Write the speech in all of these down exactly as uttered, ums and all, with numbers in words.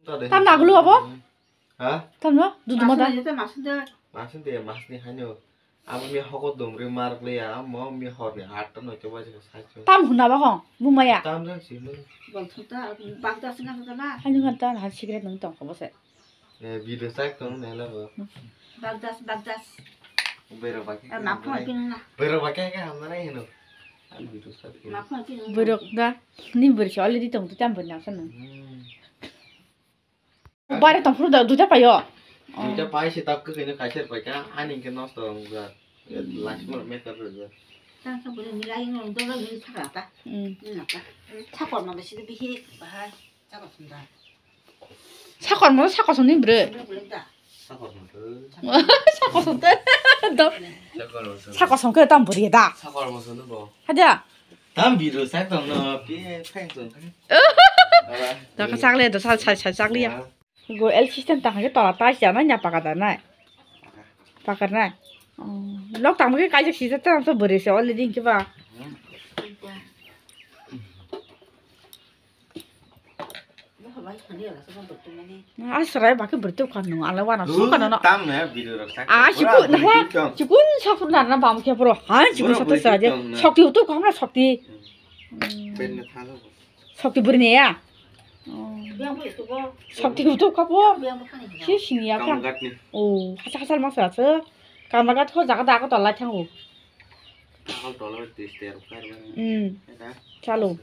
Tam nagulu abo? Ha? Tam no? Dudu ma da. Masinde, masinde. Masinde, masni haino. Abo mi hokot dongri mar le ya, amo mi horni atta noito baje sacho. Tam huna ba hong, bumaya. Tam jang si mun. Bol thota, bagda singa thota na. Haino kan tan har secret nang tong ko bose. Eh, video sak tong ne la bo. Bagdas, bagdas. Bero baki. Ah, ma phone pin na. Bero baki ka hamna nai hino. An video sak. Ma phone pin. Borok da, ni borsi already tong tu tam borna sana. Hmm. Bare tong phuru da duita payo. Duita pai se tak ke ne kaisar pai ka, ani ke nosto ong ga. Last mo me ka ro ga. Tang sa bole ni lai no do ga ni thara ta. Hmm. Ni na ta. Sakor ma besi bihi bahai. Sakor sunda. Sakor mo sakor suni bre. Bre bre da. Sakor mo to. Sakor sung te. Do. Sakor mo sung. Sakor sung ke tam buri da. Sakor mo sung bo. Haja. Tam biru sak tong no pi pheng sung. Aba. Da ka chakle da sal sal sal chakle ya. Go L system ta hage tola ta siya na nya pakar da na. Pakar na. Oh, lok tang ke kaisa sisa ta so buri se already ke ba. Hmm. Asrai ba ke bertuk kan no ala wana suka no. Tam na video rok sak. Ah, sikun na sikun sakun na na bam ke bro. Ha sikun sakta saja. Sakti utuk kamra sakti. Ben na thalo. Sakti buri ne ya. Sakti utuk kapo. Si sini ya ka. Oh, hasa hasa masa se. Kamragat ho jaga da ko tolai thango. Akal tolai tis ter kar. Hmm. Chalo.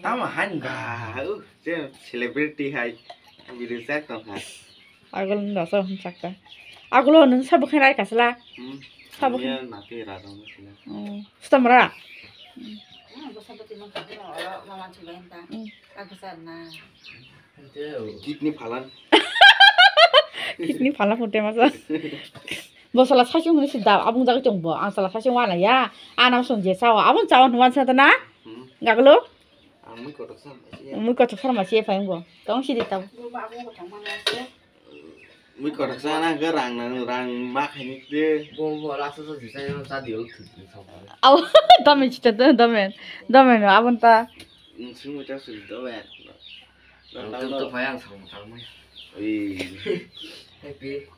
Tamo han ga, uh, je celebrity hai, video sak tong ha. Agol no so hum sakta. Agol no sa bukhan rai kasla. Hmm. Sa bukhan. Mati ra dong sila. Oh, stamra. Hmm, bosa bati mang ka, oro mama chuba enta. Hmm. Ka kasar na. Kidney phalan. Kidney phalan phote masa. Bo sala sasing hwnwi se da abung jagwi tong bo. Ang sala sasing wana ya. Anam song je sawa. Abung chawa nuan sa na? Hmm. Gaglo? Ang mui kotok sama si. Mui kotok sama si phai bo. Tong si di tau. Mui kotok sana ke rang nang rang ma khaini de. Bo bo la so so si sa yo sa di ol thut ni sa. Au, damen chita damen. Damen abun ta. Sung ta sung damen. Ang tang tang to phai ang sang tang mai. Ui. Happy.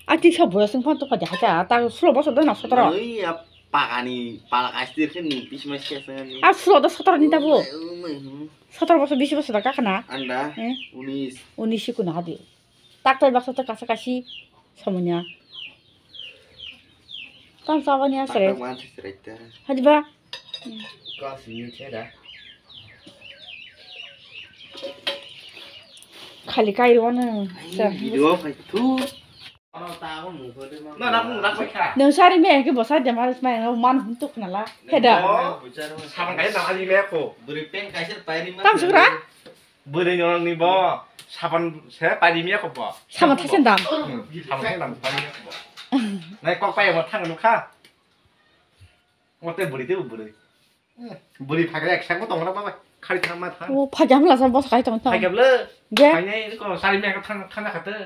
A tik sa boya sing phan to pha de ha cha ta sulo boso do na sotoro. Ui ya pagani palak astir khe ni bis mas khe sangani. A sulo do sotoro ni ta bo. Umai, umai, hmm. Sotoro boso bis boso da ka khana. Anda. Eh? Unis. Unis si kuna hadi. Tak tai baksa to kasa kasi samunya. Tam sabani asre. Tak tak wan sisrek ta. Hadi ba. Kasi ni cheda. Khali kai ro na. Video khai tu. Nwng sari me ke bosa de maris mai man hun tuk nala. Heda. Sabang kai na ali me ko. Buri pen kaisa pairi ma. Tam sukra? Buri nyorok ni bo. Sabang se pairi me ko bo. Sabang thasen dam. Hmm, sabang thasen dam pairi me ko bo. Nai kok pai mo thang nukha. Ngote buri de buri. Buri phagre ek sak bo tong na ba. Khari thang ma thang. O phagam la sa bosa kai tong tong. Phagam le. Ge. Phai nai ko sari me ka thang thang kha te.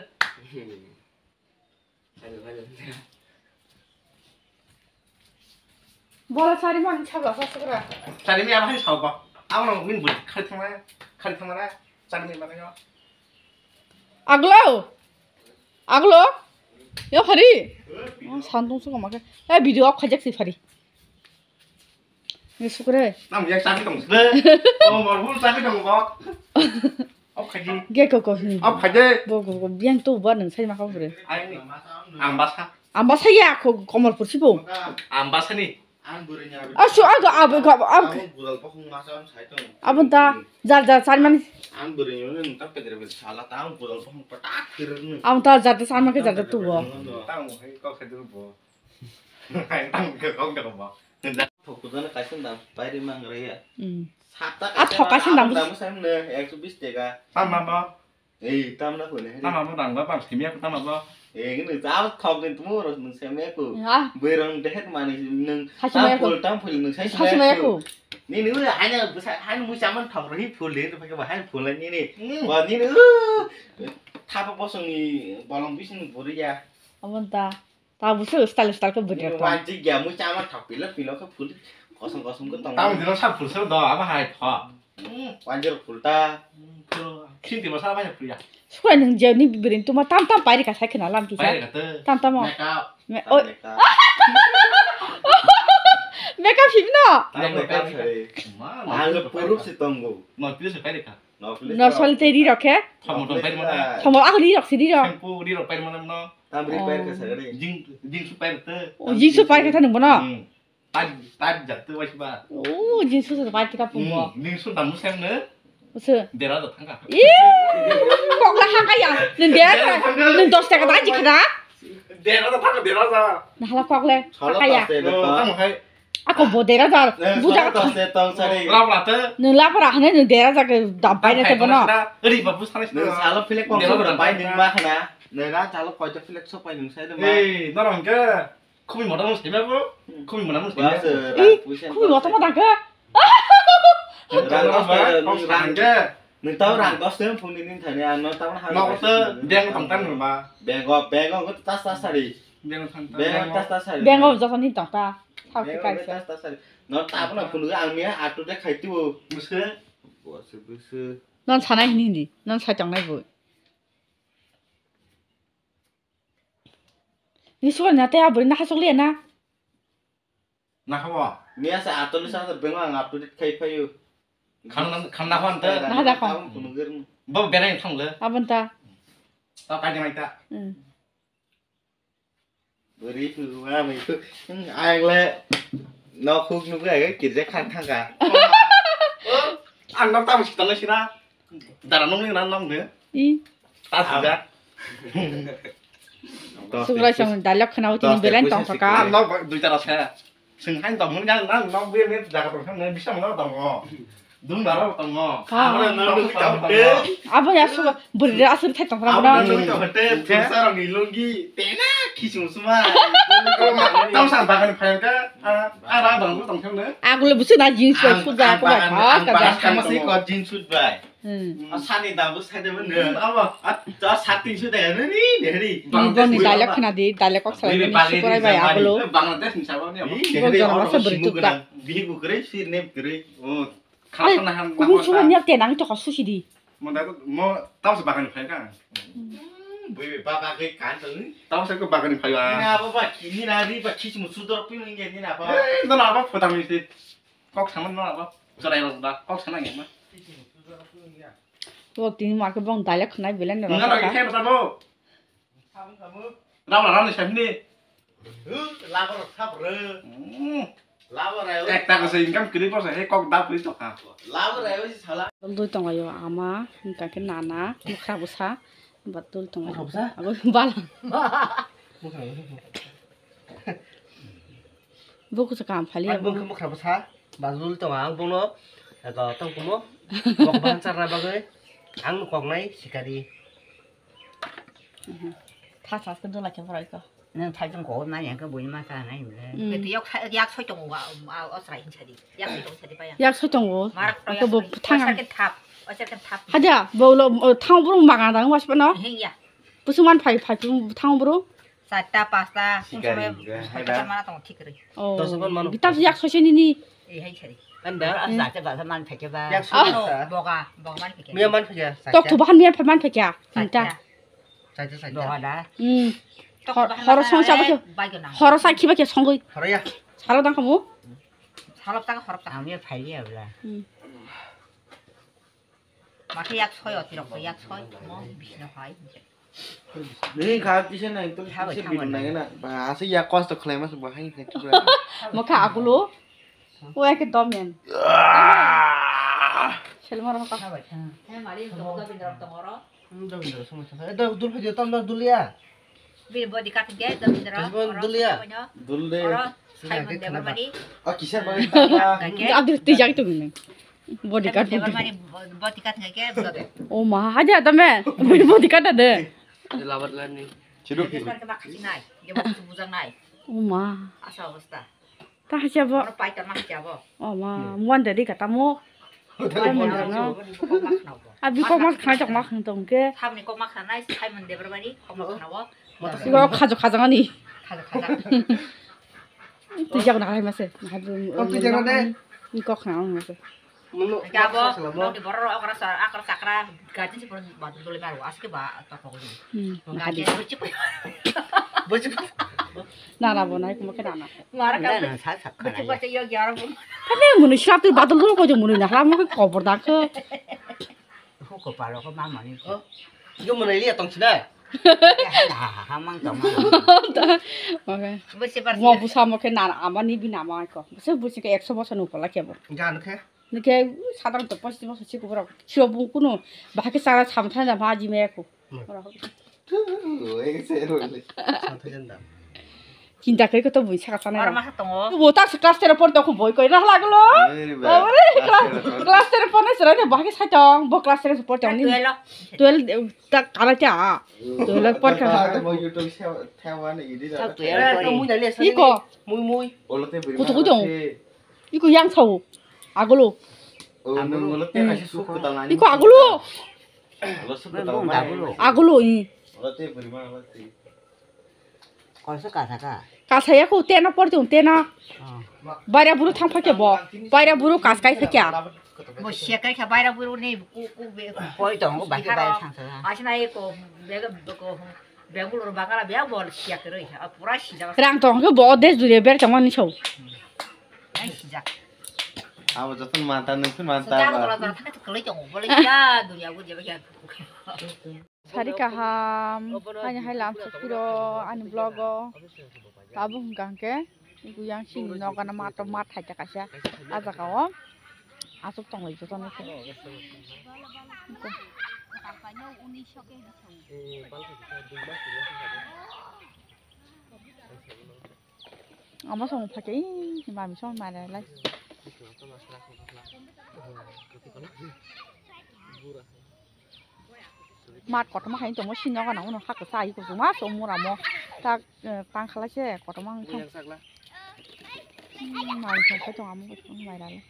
Bola sari man sabla sa sukra. Sari mi abahai sao ba. Abono min bui khari thangna, khari thangna, sari mi manayo. Aglo. Aglo. Yo phari. Oh, santong suka maka. Eh, video off khajak si phari. Ni sukre. Nang yang sakit dong. Oh, marbul sakit dong, kok. Off khaji. Ge ko ko hin. Off khaji. Bo ko ko biang to ba nang sai ma ka bure. Ai ni. Ang basa. Ang basa ya ko Komolpur sibo. Ang basa ni. Ang buri ni. Asu aga abu ga abu. Ang budal pakung masa ang sai tong. Abun ta jar jar sari mani. Ang buri ni nang ta pedre pedre sala ta ang budal pakung patak kir ni. Abun ta jar jar sari mani jar jar tu bo. Tang hai ko khaji bo. Hai tang ke kong ke bo. Thokudana kaisa da pairi mangra ya. Hmm. Sapta a thok kaisa da. Dam sam ne ekso bis teka. Tama ba. Ei tamna kone. Tama ba dang ba bang simya tama ba. Ei ni ta thok ni tumo ro nung semya ku. Beirong dehet mani nung. Tam phul tam phul nung sai. Ni ni haina haina mu saman thok ro hi phul de to phake ba haina phul ni ni. Ba ni ni. Thapa bosong ni bolong bising buri ya. Abon ta. Ta busu style style ke bujak ta. Wanjik ya mu chama thapila pilo ke phul. Kosom kosom khe tongo. Tamo dino sa phulsa do, abo hai pho. Hmm, wanjir phulta. Hmm, to, khinti masa bai phulya. Sukha nung je ni biring tuma tam tam pairi ka sai khna lam kisa. Pairi ka te. Tam tam o. Makeup. Me-, oi. Makeup. Makeup him no. Tam makeup sari. Ma, no, halo puruk si tongo. No, pili se pairi ka. No, pili. No, sol te ri rok khe. Thomo to pairi mana. Thomo ah ri rok si ri rok. Shampoo ri rok pairi mana no. Tam ri pairi ka sagari. Jing, jing su pairi te. O, jing su pairi ka thani bono. Hmm. Tar, tar jat tu wai ba. O, jing su su pai tika pungbo. Hmm, ning su damu sem ne. Usu. Dera da thangka. Ih, kok la haka ya. Nung dera sa, nung dos taka da jikha da. Dera da thangka, dera da. Nahala kok le, haka ya. Oh, tamo hai. Ako bo dera da. Buja ka thang. Lab la te. Nung lab ra hane nung dera da ke dam pai na te bono. Ri babu sana. Nung salo philek kok dera da pai nung ba khana. Nera salo koita philek so pai nung sai de ma. Eh, norong ke. Khumi mota mung sima bo. Khumi mota mung sima. Ba se. Ih, khumi mota mota ke. Rang dos taka, rang. Nung tau rang dos taka phone ni thani ano tamo ha. Nok to bank tong tan ba. Bank o, bank o tas tas sari. Bank tong tan. Bank o tas tas sari. Bank o joto ni tong ta. Thao ki kai se. Tas tas sari. No tamo na phone ang mi auto de khai tu. Buse. Buse buse. Non sanai hini hini. Non sai tong nai bo. Ni suka na te abri na hasok liya na. Na habo. Miya sa atoli sa sa bengo ang update khai payu. Kham na, kham na hon te. Na da kham. Kham kunu ger. Bo berai thang le. Abon ta. Ta kai mai ta. Hmm. Beri tu ma mai tu. Hmm, ai le. No khuk nu ga ke je khan thang ka. Ang nam ta musi tang sina. Dara nung ni nan nung ne. I. Ta suga. Sugrai song dialogue khna uti ni belen tong saka. Ang nok dui tara sa. Sing hain tong mun yang nan nok be me jaga tong sam ne bisam nok tong o. Dung dara tong o. Abo ya suga beri asur thai tong khna. Abo na nung tong te. Pesa rong ni lungi. Tena kisung suma. Tong sam bagan phai ka. Ah, ah, ra bang tong sam ne. Aku le busu na jeans bai suit bai aku bai. Ang bagan khama si ko jeans suit bai. Hmm. Asani dabu sai de ne. Abo. To sati su de ne ni de ri. Ni boni dialogue khna di, dialogue kok salai ni sukurai bai abulo. Bangladesh ni sabo ni abo. Ni de ri. Boni masa beri tukta. Bihi bukre si ne bukre. Oh. Khasana ham. Kubu suha ni te nang to khasu sidi. Mo da mo tau se bagan phai ka. Bui baba ke kan tang ni. Tau se ko bagan phai ba. Ni na baba ki ni na ri ba ki mu sudor pi ni ni na ba. Eh, no na ba photami si. Kok sama no ba. Chorai ba ba. Kok sama ngi ma. Bo tini ma ke bong dialogue khnai belen no. Na na ke ba bo. Rao rao ni sahini. Labo rok sab re. Hmm. Labo rai. Ekta ko se income kiri ko se he kok da pui to kha. Labo rai o si sala. Dul tongo yo ama, hingka ke nana, mukha busa, bat dul tongo. Mukha busa? Abo bala. Buku se kam phali. Bung ke mukha busa, bat dul tongo ang bung no. Ego tong kumo. Bok ban charna bagwi. Ang kok nai sikari. Tha tha ke dola ke borai ko. Nang thai tong ko na yang ke bui ma ka nai le. Hmm. Betu yok thai yak soi tong wa o srai hin sadi. Yak soi tong sadi pa ya. Yak soi tong o. Marak to yak soi. Thang. Osar ke thap. Osar ke thap. Haja bo lo thang buru maga dang was pa no. Hing ya. Busu man phai phai thang buru. Charta pasta. Sikari. Mana tong thik ri. Oh. Dos ban mano. Gitas yak soi sini ni. Eh, hai sari. Anda? Asa te ba man phai ke ba. Yak soi sa. Boga, boga man phai ke. Miya man phai ke. Tok thu bahan miya man phai ke. Tinta. Saita, saita. Doha da. Hmm. Hor, horo song sabo khe. Horo sa khiba khe songoi. Horo ya. Salo dang kamu. Salo ta horo ta. Ami phai ya bla. Hmm. Makhe yak soi oti rok yak soi. Mo bisno hai. Ni kha kisa nai to kisa bidon nai na. Ba ase ya kosto khlai mas ba hai hai. Mo kha akulo. O ekdom yan. Selma rok ka. He mari to da bin rok to moro. Hmm, da bin rok sama sama. Eh, da dul phai tam da dul ya. Bin body cut ge da bin rok. Dul ya. Dul de. Oro Simon de bari. Ah, kisa bari. Adur tijak tu gini. Body cut. Body cut ge ge. O ma, aja tame. Body cut de. Labat lani. Chidu. Bujang nai. Ye bujang nai. O ma. Asa obostha. Ta hacha bo. Oro pai ta ma hacha bo. O ma, muan dari kata mo. Hotel. Ai, mo no. Abi kok ma khna jok ma khna tong ke. Thamni kok ma khna nai, Simon Debra bari, kok ma khna bo. Ibo khajo khajo ani. Khajo khajo. Twijak na hai mase. Twijak na de. Ni kok na mase. Muno. Jabo, nokni borok rok okra sa, akra sakra, gaji si pun batu dole maru, aske ba, apa kau ni? Hmm. Gaji bocip. Bocip. Nana bo nai kuma ke nana. Mara ka. Nana sa sa. Bocip bocip yo gyara bo. Tapi munu sila tu batu dole kau jeng munu na, kamu ke kobor dak ke. Ko palo ko mama ni. Oh. Yo munu liya tong sida. Ha ha ha mang tong. Oke. Bocip bar. Mo busa mo ke nana ama ni bina ma ko. Bocip bocip ke ekso bosor nu pala ke bo. Gan ke. Nike sadar to posti mo sochi kubura. Sio bung kuno bahake sara samtha na ma ji me ko. Hmm. Oi, se oi. Samtha janda. Cinta kari ko to bui saka sana. Aro masa tongo. Bo tak class ten por to ko boy ko na laglo. Oi, ba. Ore class, class ten por na sara bahake sa tong. Bo class ten por tong ni. Twelve. Twelve tak kara cha. Twelve por ka. Mo YouTube se thewa ni idi da. Twelve. Iko. Mui mui. Olote beri. Kutu kutu. Iko yang sao. Agolo. Oh, nung ngolo te kaisa suk kwtal nani. Iko agolo. Olo suk kwtal nani. Agolo i. Olo te bwrwi ma olo te. Kaisa kasa ka? Kasa ya ko tena por tong tena. Oh. Baira buru thang phakya bo. Baira buru kas kai phakya. Bo siya kai kha baira buru ni ku ku be. Koi tong ba khe baira thang sa. Asna iko be ko. Bangalore bangala bia bol siya kero ya, pura sijak. Rang tong ke bo des dure ber tong ani sau. Ai sijak. Abo joton manta nung pun manta. Sejak ba. Tola tola thangke tola tong bole ya dunia bu jeba ya. Sari kaham, hani hai lam sukiro ani vlog o. Abo hwnkha hwnkhe. Iku yang sini nokana mato mat hai ta kaisa. Ah jaga o aswk tonglai jotono khe. Ama song phai mami song mare lai. Mat kotorma hai tongo, sini nogo nang uno hak kwchai kuchukma chwng mura mo tak tang khalai se kotorma wng thang. Mai thang khai tongo amo mai rale.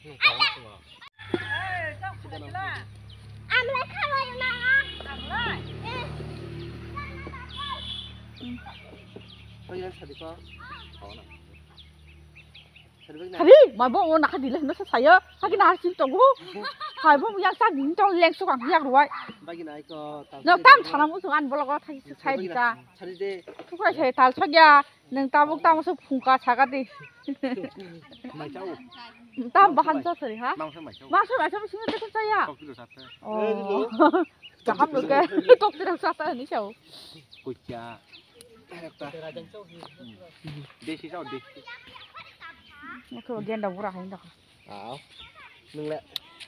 Hari, mai bo o nakha dile hino sa sayo. Hagi na sin tongo. Hai bo yang sa din tong leng su kang yak ruai. Bagi na iko tam. No tam thana mu su an bologo thai sai di ta. Sari de. Thukra sai tal sa ya. Nang tabuk tamo su phungka saga di. Mai chau. Tam bahan sa sari ha. Mang sa mai chau. Mang sa mai chau sini de sa ya. Kok kilo sate. Oh. Kaham lo ke. Tok tidak sa sa ni chau. Kucha. Desi sao desi. Oke, genda bura hai dah. Aw. Nung le.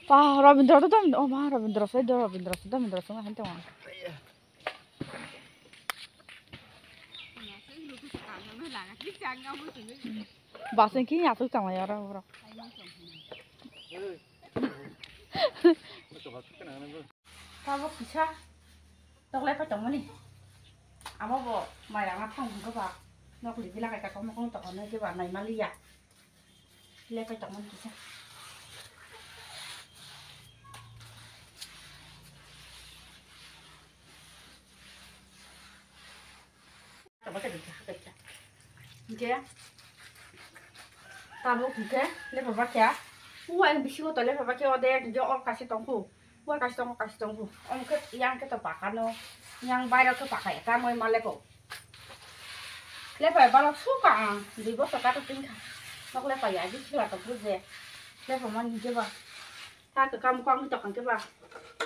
Pa Rabindra to dam, oh ma Rabindra sai do Rabindra sai dam Rabindra sai hai tong. Basing ki ya tu tong ya ora ora. Tabuk kisa toklai pai tongmani. Amo bo mairang a thang hwnkhe ba nokni bila kaisa kokmokong tongkha nai khe ba naimaliya. Lepai tongmani kisa. Hingke tabuk hingke lepa bakya. Uwa ang bisingo to lepa bakya ode hingke o kaisa tongkhu. Uwa kaisa tongkhu, kaisa tongkhu. Omo khe yang khe to pakano. Yang bairo khe paka eta moi maleko. Lepa balok suka ang dui bosor kato tingkha. Nok lepa ya bisikla to buje. Lepa man hingke ba. Ta ke kam kwang to hingke ba.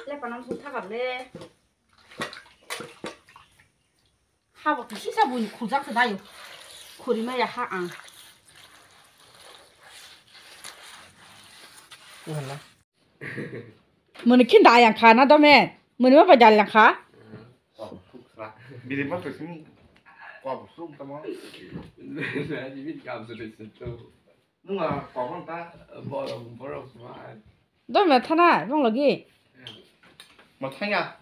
Lepa nang thung thakam le. Habo kisi sa buni khujak se dayo. Khuri maya ha ang. Wala. Muni khin da yang kha na do men. Muni ma ba jal yang kha. Biri ma to sini. Ko bu sum tamo. Biri kam se de se to. Nung a kok ta. Borok, borok smai. Doi ma thana bong logi. Ma thanya.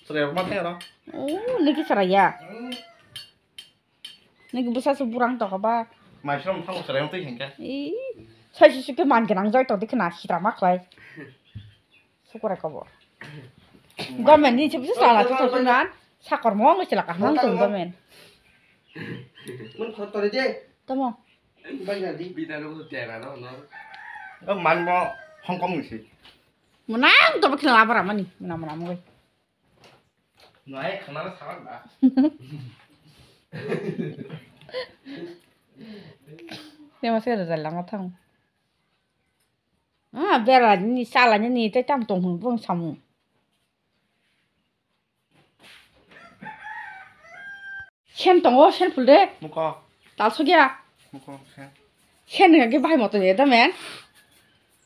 Sere ma thanya ro. Oh, niki sara ya. Niki busa su burang to ba. Mai sum thang sere twi hengke. I. Sai su ke man kenang joi to dikna sitra ma khlai. Sukura kobo. Domen ni chibu sala to sunan. Sakor mo ngi chila ka nang tung domen. Mun khotore je. Tamo. Bida no tera no no. O man mo Hong Kong ni si. Mwnang to bakhe labra mani, mwnang mwnang mwi. Nai khana na sarak da. Te ma se rajal lama thang. Ah, bera ni sala ni ni te tam tong hwn bong samu. Sen tongo, sen phul de. Muko. Tal sogya. Muko, sen. Sen ni ge bai moto ye da men.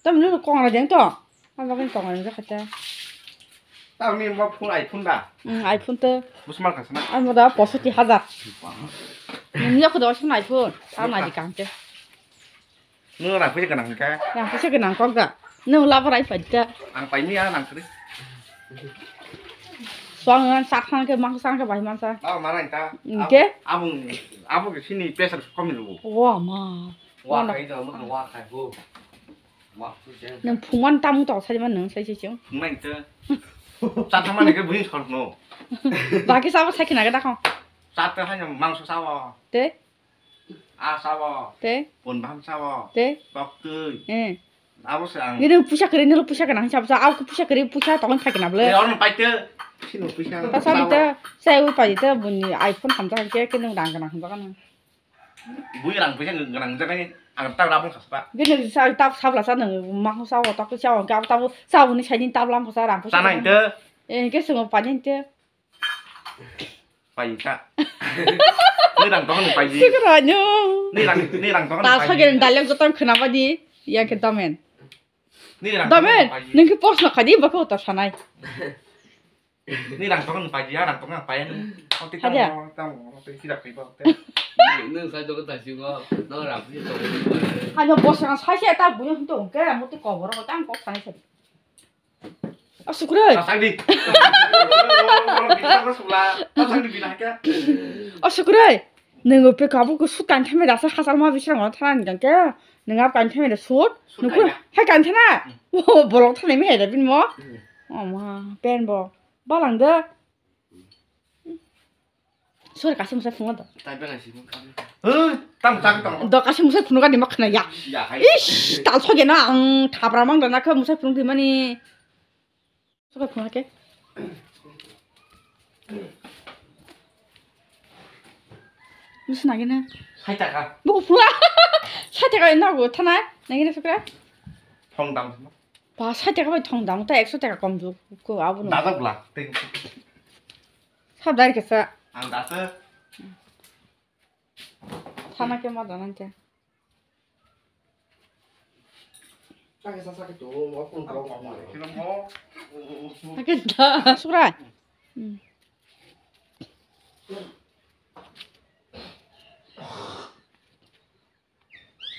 Tam ni kong ra jeng to. Ang bagin kong ra jeng kata. Tam ni mo phone iPhone da. Hmm, iPhone to. Busmar kasana. Ang mo da posoti hajar. Ni ya ko da sen iPhone. Tam na di kang te. Nwng rang puisa gwnang hwnkhe? Rang puisa gwnang kok da. Nwng laborai pai da. Ang pai miya nang kwrwi. Swang ngan sak thang khe, mang sang khe bai man sa. Ba ma nang ta. Hwnkhe? Abung, abung sini pressure kom ni lugo. Wa ma. Wa khai da, mo wa khai go. Wa khai da. Nwng phungman tamu to sai man nwng sai sai chung. Phungman te. Sa thang man ke bui sor no. Ba ke sa ba sai khina ga da khong. Sa te hai mangso sa wa. Te? A sabo. Te? Pon baham sabo. Te? Tok twi. Eh. Abo se ang. Ini puisa kiri, ini puisa gwnang sabo sa. Aku puisa kiri, puisa tokon thaki na ble. Eh, orang paite. Sino puisa. Ta sabi ta, saya u pai ta buni iPhone hamsa ke ke nung dang gwnang hamsa kan. Bui rang puisa gwnang jaga ni ang ta rabung saspa. Gini sa ta sabla sa nung mang sa wa ta ku sa wa ka ta bu sa buni sai ni ta blam sa rang puisa. Sana inte. Eh, ke sungo pa ni inte. Paita. Ni rang tong ni paji. Sikra nyo. Ni rang, ni rang tong ni paji. Ta sagel dalek jotong khna badi. Ya ke domen. Ni rang tong ni paji. Domen, nung ki pos na khadi bako ta sanai. Ni rang tong ni paji, ya rang tong ni paji. Oti tamo, tamo, oti sida pai ba. Nung sai to ta si go, no rang si to. Ano bos na sai se ta bu yo to ke, mo ti ko boro ta ko sai se. O Sukroi. Asang di. Asang di. Asang di bina kya? O Sukroi. Nungo pe kabu ko sut kan thame dasa hasal ma bisra ngona thana ni kan kya? Nunga kan thame da sut. Sut nukun. Kan ya? Hai kan thana. Hmm. O bolok thana mi hai da bin mo. Hmm. O ma pen bo. Balang da. Sori kaisa mwsai phungo do. Tai belai si phung kami. Huh, tam tak tong. Do kaisa mwsai phungo gani makhna ya. Ya hai. Ish, tal soge na ang thapra mang dana kha mwsai phung di mani. Soge phung ke. Mwsai nagi na. Sai taka. Buku phungo. Sai taka na go thana. Nagi na sokra. Thong dam. Ba sai taka bai thong dam ta ekso taka kom ju ko abo no. Dada bla. Sab dari kesa. Ang dasa. Thana ke ma danan te. Sake sa sake to, mo phone ko ko mo. Kilo mo. Sake da. Sura. Hmm.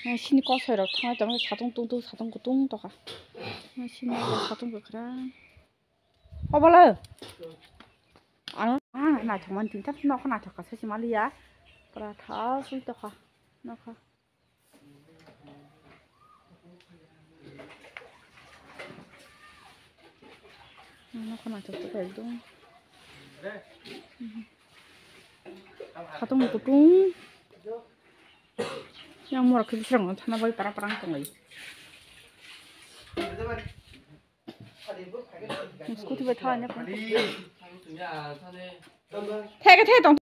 Sini kosoi rok thangwi tongkha, satung tungtung, satung kutung tongkha. Sini satung kwkhwrang. Obolo. Ano, ah, naithok mani tin ta nokha naithok kha sesi maliya. Pura thaswi tongkha nokha. Nokha naithok tongkha ekdom. Satung kutung. Yang mora khe bisrang thana bai parang parang tonglai. Scooty bai thani. Theke the tong.